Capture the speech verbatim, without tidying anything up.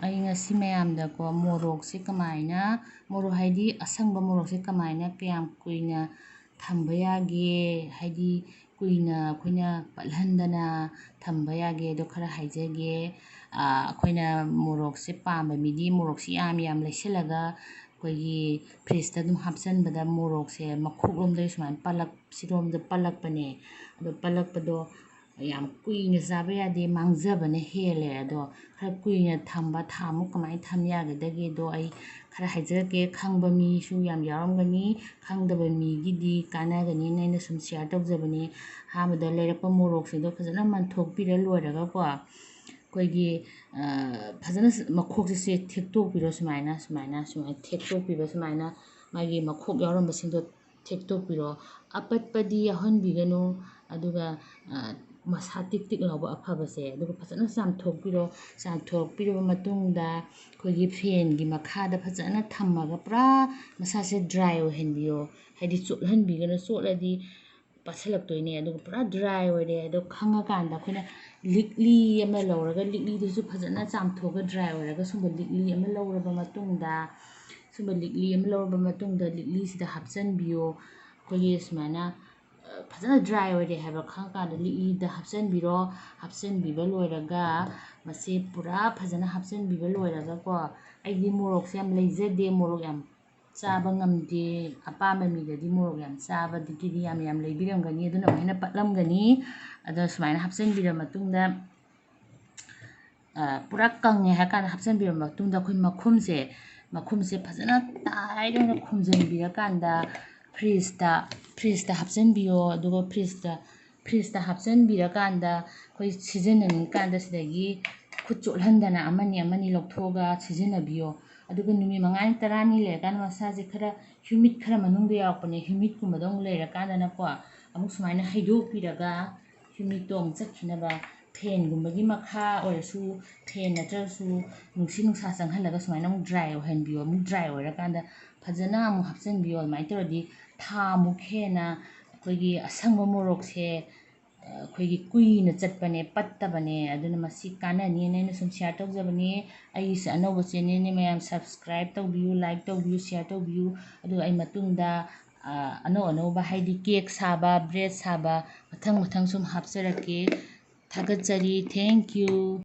ꯑꯩ ꯉꯁꯤ ꯃꯌꯥꯝꯗꯀꯣ ꯃꯣꯔꯣꯛꯁꯦ ꯀꯃꯥꯏꯅ, ꯃꯣꯔꯣꯛ ꯍꯥꯏꯗꯤ ꯑꯁꯪꯕ ꯃꯣꯔꯣꯛꯁꯦ ꯀꯃꯥꯏꯅ ꯀꯌꯥꯝ ꯀꯨꯏꯅ ꯊꯝꯕ ꯌꯥꯒꯦ, ꯍꯥꯏꯗꯤ ꯀꯨꯏꯅ ꯑꯩꯈꯣꯏꯅ ꯄꯠꯍꯟꯗꯅ ꯊꯝꯕ ꯌꯥꯒꯦ, ꯑꯗꯣ ꯈꯔ ꯍꯥꯏꯖꯒꯦ꯫ ꯑꯩꯈꯣꯏꯅ ꯃꯣꯔꯣꯛꯁꯦ ꯄꯥꯝꯕ ꯃꯤꯗꯤ ꯃꯣꯔꯣꯛꯁꯤ ꯌꯥꯝ ꯌꯥꯝ ꯂꯩꯁꯤꯜꯂꯒ ꯑꯩꯈꯣꯏꯒꯤ ꯐ꯭ꯔꯤꯖꯇ ꯑꯗꯨꯝ ꯍꯥꯞꯆꯤꯟꯕꯗ ꯃꯣꯔꯣꯛꯁꯦ ꯃꯈꯣꯛꯂꯣꯝꯗꯒꯤ ꯁꯨꯃꯥꯏꯅ ꯄꯜꯂꯛ ꯁꯤꯔꯣꯝꯗ ꯄꯜꯂꯛꯄꯅꯦ꯫ ꯑꯗꯣ ꯄꯜꯂꯛꯄꯗꯣ ꯌꯥꯝ ꯀꯨꯏꯅ ꯆꯥꯕ ꯌꯥꯗꯦ, ꯃꯥꯡꯖꯕꯅ ꯍꯦꯜꯂꯦ꯫ ꯑꯗꯣ ꯈꯔ ꯀꯨꯏꯅ ꯊꯝꯕ, ꯊꯥꯃꯨꯛ ꯀꯃꯥꯏꯅ ꯊꯝ ꯌꯥꯒꯗꯒꯦꯗꯣ ꯑꯩ ꯈꯔ ꯍꯥꯏꯖꯔꯛꯀꯦ꯫ ꯈꯪꯕ ꯃꯤꯁꯨ ꯌꯥꯝ ꯌꯥꯎꯔꯝꯒꯅꯤ, ꯈꯪꯗꯕ ꯃꯤꯒꯤꯗꯤ ꯀꯥꯟꯅꯒꯅꯤꯅ ꯑꯩꯅ ꯁꯨꯝ ꯁꯤꯌꯥꯔ ꯇꯧꯖꯕꯅꯤ꯫ ꯑꯍꯥꯟꯕꯗ ꯂꯩꯔꯛꯄ ꯃꯣꯔꯣꯛꯁꯤꯡꯗꯣ ꯐꯖꯅ ꯃꯟꯊꯣꯛꯄꯤꯔ ꯂꯣꯏꯔꯒꯀꯣ, ꯑꯩꯈꯣꯏꯒꯤ ꯐꯖꯅ ꯃꯈꯣꯛꯁꯤꯁꯦ ꯊꯦꯛꯇꯣꯛꯄꯤꯔꯣ꯫ ꯁꯨꯃꯥꯏꯅ ꯁꯨꯃꯥꯏꯅ ꯁꯨꯃꯥꯏꯅ ꯊꯦꯛꯇꯣꯛꯄꯤꯕ, ꯁꯨꯃꯥꯏꯅ ꯃꯥꯒꯤ ꯃꯈꯣꯛ ꯌꯥꯎꯔꯝꯕꯁꯤꯡꯗꯣ ꯊꯦꯛꯇꯣꯛꯄꯤꯔꯣ꯫ ꯑꯄꯠꯄꯗꯤ ꯌꯥꯎꯍꯟꯕꯤꯒꯅꯨ꯫ ꯑꯗꯨꯒ ꯃꯁꯥ ꯇꯤꯛ ꯇꯤꯛ ꯂꯥꯎꯕ ꯑꯐꯕꯁꯦ, ꯑꯗꯨꯒ ꯐꯖꯅ ꯆꯥꯝꯊꯣꯛꯄꯤꯔꯣ꯫ ꯆꯥꯝꯊꯣꯛꯄꯤꯔꯕ ꯃꯇꯨꯡꯗ ꯑꯩꯈꯣꯏꯒꯤ ꯐꯦꯟꯒꯤ ꯃꯈꯥꯗ ꯐꯖꯅ ꯊꯝꯃꯒ ꯄꯨꯔꯥ ꯃꯁꯥꯁꯦ ꯗ꯭ꯔꯥꯏ ꯑꯣꯏꯍꯟꯕꯤꯌꯣ꯫ ꯍꯥꯏꯗꯤ ꯆꯣꯠꯍꯟꯕꯤꯒꯅꯨ, ꯆꯣꯠꯂꯗꯤ ꯄꯠꯁꯤꯜꯂꯛꯇꯣꯏꯅꯦ꯫ ꯑꯗꯨꯒ ꯄꯨꯔꯥ ꯗ꯭ꯔꯥꯏ ꯑꯣꯏꯔꯦ꯫ ꯑꯗꯣ ꯈꯪꯉꯀꯥꯟꯗ ꯑꯩꯈꯣꯏꯅ ꯂꯤꯛꯂꯤ ꯑꯃ ꯂꯧꯔꯒ, ꯂꯤꯛꯂꯤꯗꯨꯁꯨ ꯐꯖꯅ ꯆꯥꯝꯊꯣꯛꯑꯒ ꯗ꯭ꯔꯥꯏ ꯑꯣꯏꯔꯒ ꯁꯨꯝꯕ ꯂꯤꯛꯂꯤ ꯑꯃ ꯂꯧꯔꯕ ꯃꯇꯨꯡꯗ, ꯁꯨꯝꯕ ꯂꯤꯛꯂꯤ ꯑꯃ ꯂꯧꯔꯕ ꯃꯇꯨꯡꯗ ꯂꯤꯛꯂꯤꯁꯤꯗ ꯍꯥꯞꯆꯤꯟꯕꯤꯌꯣ꯫ ꯑꯩꯈꯣꯏꯒꯤ ꯁꯨꯃꯥꯏꯅ ꯐꯖꯅ ꯗ꯭ꯔꯥꯏ ꯑꯣꯏꯔꯦ ꯍꯥꯏꯕ ꯈꯪꯉꯀꯥꯟꯗ ꯂꯤꯛꯂꯤꯗ ꯍꯥꯞꯆꯤꯟꯕꯤꯔꯣ꯫ ꯍꯥꯞꯆꯤꯟꯕꯤꯕ ꯂꯣꯏꯔꯒ ꯃꯁꯤ ꯄꯨꯔꯥ ꯐꯖꯅ ꯍꯥꯞꯆꯤꯟꯕꯤꯕ ꯂꯣꯏꯔꯒꯀꯣ, ꯑꯩꯗꯤ ꯃꯣꯔꯣꯛꯁꯦ ꯌꯥꯝ ꯂꯩꯖꯗꯦ, ꯃꯣꯔꯣꯛ ꯌꯥꯝ ꯆꯥꯕ ꯉꯝꯗꯦ꯫ ꯑꯄꯥꯝꯕ ꯃꯤꯗꯗꯤ ꯃꯣꯔꯣꯛ ꯌꯥꯝ ꯆꯥꯕꯗꯒꯤꯗꯤ ꯌꯥꯝ ꯌꯥꯝ ꯂꯩꯕꯤꯔꯝꯒꯅꯤ, ꯑꯗꯨꯅ ꯑꯃꯨꯛ ꯍꯦꯟꯅ ꯄꯠꯂꯝꯒꯅꯤ꯫ ꯑꯗꯣ ꯁꯨꯃꯥꯏꯅ ꯍꯥꯞꯆꯤꯟꯕꯤꯔ ꯃꯇꯨꯡꯗ, ꯄꯨꯔꯥ ꯀꯪꯉꯦ ꯍꯥꯏ ꯀꯥꯟꯗ ꯍꯥꯞꯆꯤꯟꯕꯤꯔ ꯃꯇꯨꯡꯗ ꯑꯩꯈꯣꯏ ꯃꯈꯨꯝꯁꯦ, ꯃꯈꯨꯝꯁꯦ ꯐꯖꯅ ꯇꯥꯏꯠ ꯑꯣꯏꯅ ꯈꯨꯝꯖꯤꯟꯕꯤꯔꯀꯥꯟꯗ ꯐ꯭ꯔꯤꯖꯇ, ꯐ꯭ꯔꯤꯖꯇ ꯍꯥꯞꯆꯤꯟꯕꯤꯌꯣ꯫ ꯑꯗꯨꯒ ꯐ꯭ꯔꯤꯖꯇ, ꯐ꯭ꯔꯤꯖꯇ ꯍꯥꯞꯆꯤꯟꯕꯤꯔꯀꯥꯟꯗ ꯑꯩꯈꯣꯏ ꯁꯤꯖꯤꯟꯅꯅꯤꯡꯀꯥꯟꯗ ꯁꯤꯗꯒꯤ ꯈꯨꯠ ꯆꯣꯠꯍꯟꯗꯅ ꯑꯃꯅꯤ ꯑꯃꯅꯤ ꯂꯧꯊꯣꯛꯑꯒ ꯁꯤꯖꯤꯟꯅꯕꯤꯌꯣ꯫ ꯑꯗꯨꯒ ꯅꯨꯃꯤꯠ ꯃꯉꯥꯅꯤ ꯇꯔꯥꯅꯤ ꯂꯩꯔꯀꯥꯟꯗ ꯃꯁꯥꯁꯦ ꯈꯔ ꯍ꯭ꯌꯨꯃꯤꯠ ꯈꯔ ꯃꯅꯨꯡꯗ ꯌꯥꯎꯔꯛꯄꯅꯦ, ꯍ꯭ꯌꯨꯃꯤꯠꯀꯨꯝꯕꯗ ꯑꯃꯨꯛ ꯂꯩꯔꯀꯥꯟꯗꯅꯀꯣ, ꯑꯃꯨꯛ ꯁꯨꯃꯥꯏꯅ ꯍꯩꯗꯣꯛꯄꯤꯔꯒ ꯍ꯭ꯌꯨꯃꯤꯠꯇꯣ ꯑꯃꯨꯛ ꯆꯠꯈꯤꯅꯕ ꯐꯦꯟꯒꯨꯝꯕꯒꯤ ꯃꯈꯥ ꯑꯣꯏꯔꯁꯨ, ꯐꯦꯟ ꯅꯠꯇ꯭ꯔꯒꯁꯨ ꯅꯨꯡꯁꯤꯠ ꯅꯨꯡꯁꯥ ꯆꯪꯍꯜꯂꯒ ꯁꯨꯃꯥꯏꯅ ꯑꯃꯨꯛ ꯗ꯭ꯔꯥꯏ ꯑꯣꯏꯍꯟꯕꯤꯌꯣ꯫ ꯑꯃꯨꯛ ꯗ꯭ꯔꯥꯏ ꯑꯣꯏꯔꯀꯥꯟꯗ ꯐꯖꯅ ꯑꯃꯨꯛ ꯍꯥꯞꯆꯤꯟꯕꯤꯌꯣ꯫ ꯑꯗꯨꯃꯥꯏꯅ ꯇꯧꯔꯗꯤ ꯊꯥꯃꯨꯛ ꯍꯦꯟꯅ ꯑꯩꯈꯣꯏꯒꯤ ꯑꯁꯪꯕ ꯃꯣꯔꯣꯛꯁꯦ ꯑꯩꯈꯣꯏꯒꯤ ꯀꯨꯏꯅ ꯆꯠꯄꯅꯦ, ꯄꯠꯇꯕꯅꯦ꯫ ꯑꯗꯨꯅ ꯃꯁꯤ ꯀꯥꯟꯅꯅꯤꯅ ꯑꯩꯅ ꯁꯨꯝ share ꯇꯧꯖꯕꯅꯦ꯫ ꯑꯩꯒꯤꯁꯦ ꯑꯅꯧꯕ channelꯅꯦ, ꯃꯌꯥꯝ subscribe ꯇꯧꯕꯤꯌꯨ, like ꯇꯧꯕꯤꯌꯨ, share ꯇꯧꯕꯤꯌꯨ꯫ ꯑꯗꯨꯒ ꯑꯩ ꯃꯇꯨꯡꯗ ꯑꯅꯧ ꯑꯅꯧꯕ, ꯍꯥꯏꯗꯤ cake ꯁꯥꯕ, bread ꯁꯥꯕ, ꯃꯊꯪ ꯃꯊꯪ ꯁꯨꯝ ꯍꯥꯞꯆꯔꯛꯀꯦ꯫ ꯊꯥꯒꯠꯆꯔꯤ꯫ Thank you꯫